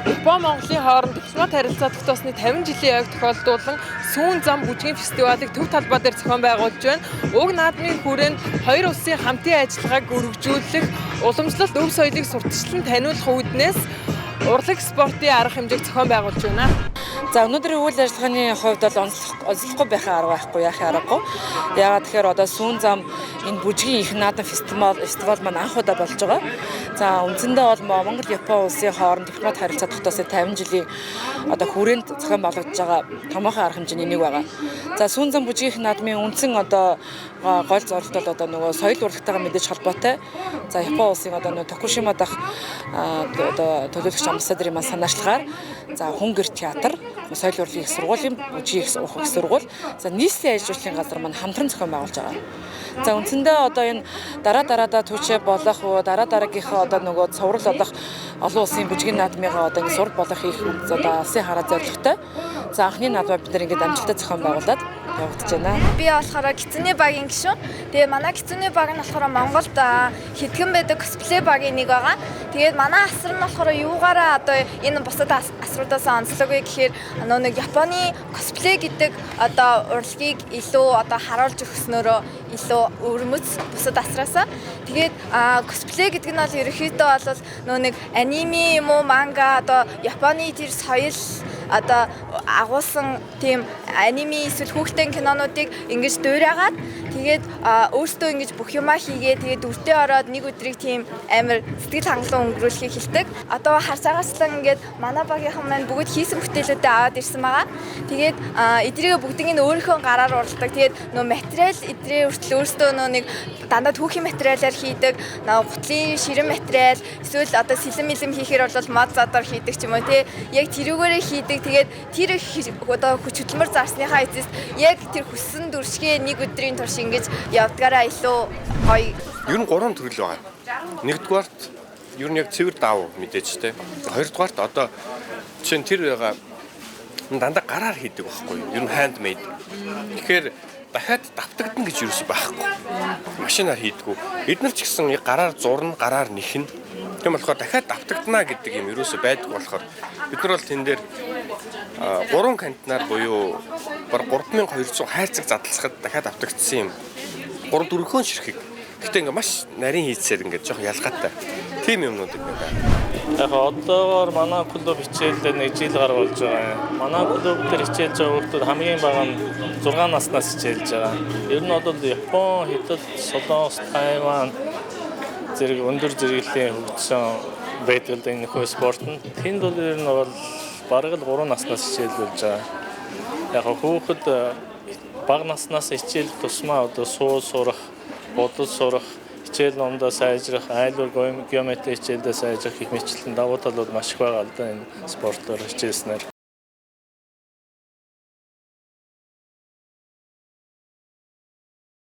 Япон Монголын хооронд дипломат харилцаа тогтоосны 50 жилийн ойг тохиолдуулан Сүүн зам бүжгийн фестивалыг төв талбай дээр зохион байгуулж байна. Уг наадмын хүрээнд хоёр улсын хамтын ажиллагааг өргөжүүлэх, уламжлалт өв соёлыг сурталчлан таниулах үүднээс урлаг спортын арга хэмжээг зохион байгуулж байна. За, өнөөдрийн үйл ажиллагааны хувьд бол онцлохгүй байхын арга байхгүй, яахын аргагүй. Яагаад тэгэхээр одоо Сүүн зам энэ бүжгийн их наадам фестивал маань анх удаа болж байгаа. За, үндсэндээ бол Монгол Япон улсын хооронд дипломат харилцаа тогтоосон 50 жилийн одоо хүрээнд зохион байгуулагдаж байгаа томоохон арга хэмжээний нэг байгаа. За, Сүүн зам бүжгийн их наадмын үндсэн одоо гол зорилт бол одоо нөгөө соёл урлагтайгаа мэдээж холбоотой. За, Япон улсын одоо нөгөө Токушима дахь одоо төлөөлөгч амбассадорын маань санаачлагаар, за, Хүнгэр театр, соёл урлагийн их сургуулийн бүжгийн их сургууль, за, нийслэлийн ажил үйлчлийн газар маань хамтран зохион байгуулж байгаа. За, үндсэндээ одоо энэ дараа дараадаа түүчээ болох дараа дараагийнхаа одоо нөгөө цуврал болох олон улсын бүжгийн наадмыгаа одоо ингэ сурал болох их одоо алсын хараа зорилготой. За, анхны наадмаа бид нар ингээд амжилттай зохион байгуулад явагдаж байна. Би болохоор Кицүнэ багийн гишүүн. Тэгээ манай Кицүнэ баг нь болохоор Монголд хэдхэн байдаг косплей багийн нэг байгаа. Тэгээд манай асар нь болохоор юугаараа одоо энэ бусад асруудаас онцлог вэ гэхээр нөө нэг Японы косплей гэдэг одоо урлагийг илүү одоо харуулж өгснөөрөө илүү өвөрмөц бусад асраасаа. Тэгээд косплей гэдэг нь бол ерөнхийдөө бол нөө нэг аниме юм уу, манга, одоо Японы тэр соёл одоо агуулсан тийм аниме эсвэл хүүхдийн кинонуудыг ингэж дуурайгаад, тэгээд өөртөө ингэж бүх юмаа хийгээ, тэгээд дүртээ ороод нэг өдрийг тийм амар сэтгэл хангалуун өнгөрүүлэхийг хэлдэг. Одоо харж байгаачлан ингээд манай багийнхан маань бүгд хийсэн бүтээлүүдээ аваад ирсэн байгаа. Тэгээд эдрийг бүгднийг нь өөрийнхөө гараар уралдаг. Тэгээд нөө материал эдрээ хүртэл өөртөө нөө нэг дандаа түүхийн материалаар хийдэг. Нөө гутлын ширэн материал эсвэл одоо сэлэм мэлэм хийхээр бол мод задаар хийдэг ч юм уу, тий. Яг тэрүүгээрээ хийдэг. Тэгээд тэр одоо хүч хөдөлмөр зарсныхаа эцэст яг тэр хүссэн дүршгээ нэг өдрийн турш ингэж явдгаараа илүү гоё. Ер нь гурван төрөл байгаа. Нэгдүгээрт, ер нь яг цэвэр даав мэдээж те. Хоёрдугаарт, одоо жишээ нь тэр байгаа дандаа гараар хийдэг байхгүй юу? Ер нь handmade. Тэгэхээр дахиад давтагдана гэж юус байхгүй. Машинаар хийдгүү. Эднэр ч гэсэн яг гараар зурна, гараар нэхнэ. Тийм болохоор дахиад давтагдана гэдэг юм ерөөсөө байдаг болохоор бид нар бол тэн дээр 3 контейнер буюу баг 3200 хайрцаг задлахад дахиад давтагдсан юм 3 4хэн ширхэг. Гэхдээ ингээ маш нарийн хийцээр ингээ жоох ялгаатай. Тийм юмнууд юм байна. Яг одоогоор манай клуб хичээлдээ нэг жил гаруй болж байгаа юм. Манай клуб дээр хичээлж байгаа хүүхдүүд хамгийн бага нь 6 наснаас хичээлж байгаа. Ер нь бол Япон, Хятад, Солонгос, Тайван зэрэг өндөр зэрэглэлийн хөгжсөн байдаг л да энэ нөхөө спорт нь. Тэнд бол ер нь бол бараг л 3 наснаас хичээлүүлж байгаа. Яг хүүхэд бага наснаас хичээл тусмаа одоо суу сурах, бодол сурах, хичээл номдоо сайжрах, айлвар геометри хичээлдээ сайжрах гэх мэтчлэн давуу талууд маш их байгаа л да энэ спортоор хичээлснээр.